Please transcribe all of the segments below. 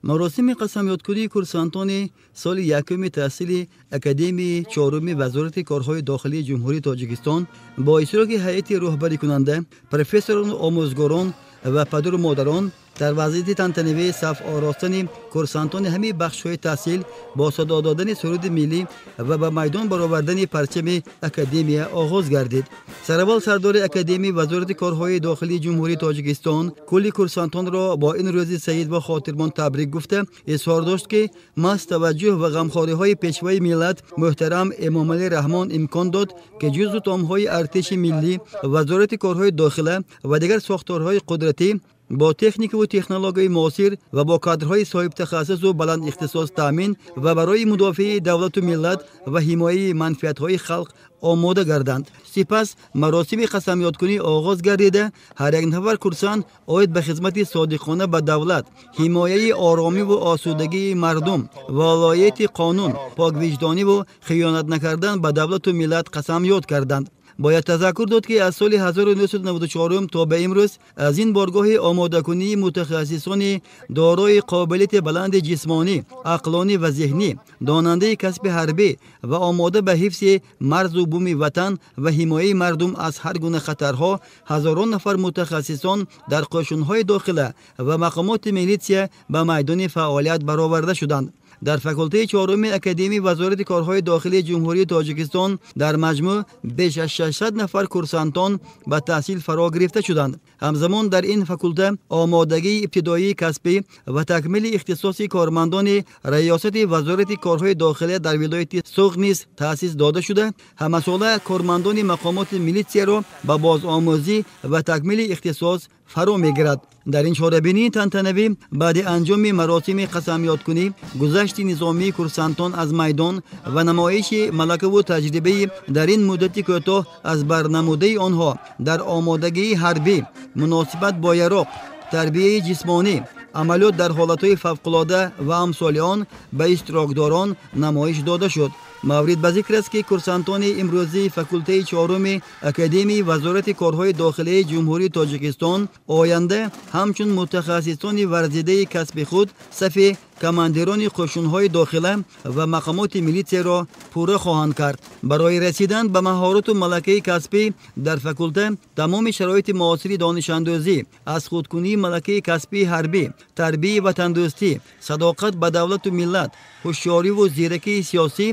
Маросими қасамёдкунии курсантони соли якуми таҳсили Академияи чоруми Вазорати корҳои дохилии Ҷумҳурии Тоҷикистон бо иштироки ҳайати роҳбарикунанда, профессорону омӯзгорон ва падару модарон дар вазъияти тантанавии саф оростани курсантони ҳамаи бахшҳои таҳсил бо садо додани суруди миллӣ ва ба майдон баровардани парчами академия оғоз гардид. Сараввал сардори Академияи Вазорати корҳои дохилии Ҷумҳурии Тоҷикистон кулли курсантонро бо ин рӯзи саид ва хотирмон табрик гуфта, изҳор дошт, ки маҳз таваҷҷӯҳ ва ғамхориҳои Пешвои миллат муҳтарам Эмомалӣ Раҳмон имкон дод, ки ҷузъу томҳои артиши миллӣ, Вазорати корҳои дохила ва дигар сохторҳои қудратӣ бо техникаву технологияи муосир ва бо кадрҳои соҳибтахассусу баландихтисос таъмин ва барои мудофиаи давлату миллат ва ҳимояи манфиатҳои халқ омода гарданд. Сипас маросими қасамёдкунӣ оғоз гардида, ҳар як нафар курсант оид ба хизмати содиқона ба давлат, ҳимояи оромиву осудагии мардум, волоияти қонун, поквиҷдониву хиёнат накардан ба давлату миллат қасам ёд карданд. Бояд тазаккур дод, ки аз соли 1994 то ба имрӯз аз ин боргоҳи омодакунии мутахассисони дорои қобилияти баланди ҷисмонӣ, ақлонӣ ва зеҳнӣ, донандаи касби ҳарбӣ ва омода ба ҳифзи марзу буми ватан ва ҳимояи мардум аз ҳар гуна хатарҳо ҳазорон нафар мутахассисон дар қӯшунҳои дохила ва мақомоти милитсия ба майдони фаъолият бароварда шуданд. Дар факултаи чоруми Академияи Вазорати корҳои дохилии Ҷумҳурии Тоҷикистон дар маҷмӯъ беш аз 600 нафар курсантон ба таҳсил фаро гирифта шуданд. Ҳамзамон дар ин факулта омодагии ибтидоии касбӣ ва такмили ихтисоси кормандони Раёсати Вазорати корҳои дохилия дар вилояти Суғд низ таъсис дода шуда, ҳамасола кормандони мақомоти милитсияро ба бозомӯзӣ ва такмили ихтисос фаро мегирад. Дар ин чорабинии тантанавӣ баъди анҷоми маросими қасамёдкунӣ, гузашти низомии курсантон аз майдон ва намоиши малакаву таҷрибаи дар ин муддати кӯтоҳ аз барнамудаи онҳо дар омодагии ҳарбӣ, муносибат бо яроқ, тарбияи ҷисмонӣ, амалиёт дар ҳолатҳои фавқулода ва амсоли он ба иштирокдорон намоиш дода шуд. Маврид ба зикр аст, ки курсантони имрӯзии факултаи чоруми Академияи Вазорати корҳои дохилии Ҷумҳурии Тоҷикистон оянда ҳамчун мутахассисони варзидаи касби худ сафи командирони қӯшунҳои дохила ва мақомоти милитсияро пурра хоҳанд кард. Барои расидан ба маҳорату малакаи касбӣ дар факулта тамоми шароити муосири донишандӯзӣ, аз худкунии малакаи касбии ҳарбӣ, тарбияи ватандӯстӣ, садоқат ба давлату миллат, ҳушёриву зиракии сиёсӣ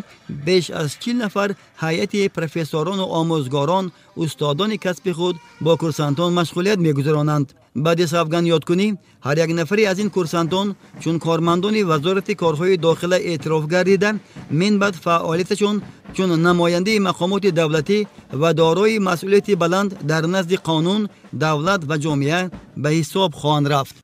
беш аз 40 нафар ҳайати профессорону омӯзгорон, устодони касби худ бо курсантон машғулият мегузаронанд. Баъди савгандёдкунӣ ҳар як нафаре аз ин курсантон чун кормандони Вазорати корҳои дохила эътироф гардида, минбаъд фаъолияташон чун намояндаи мақомоти давлатӣ ва дорои масъулияти баланд дар назди қонун, давлат ва ҷомеа ба ҳисоб хоҳанд рафт.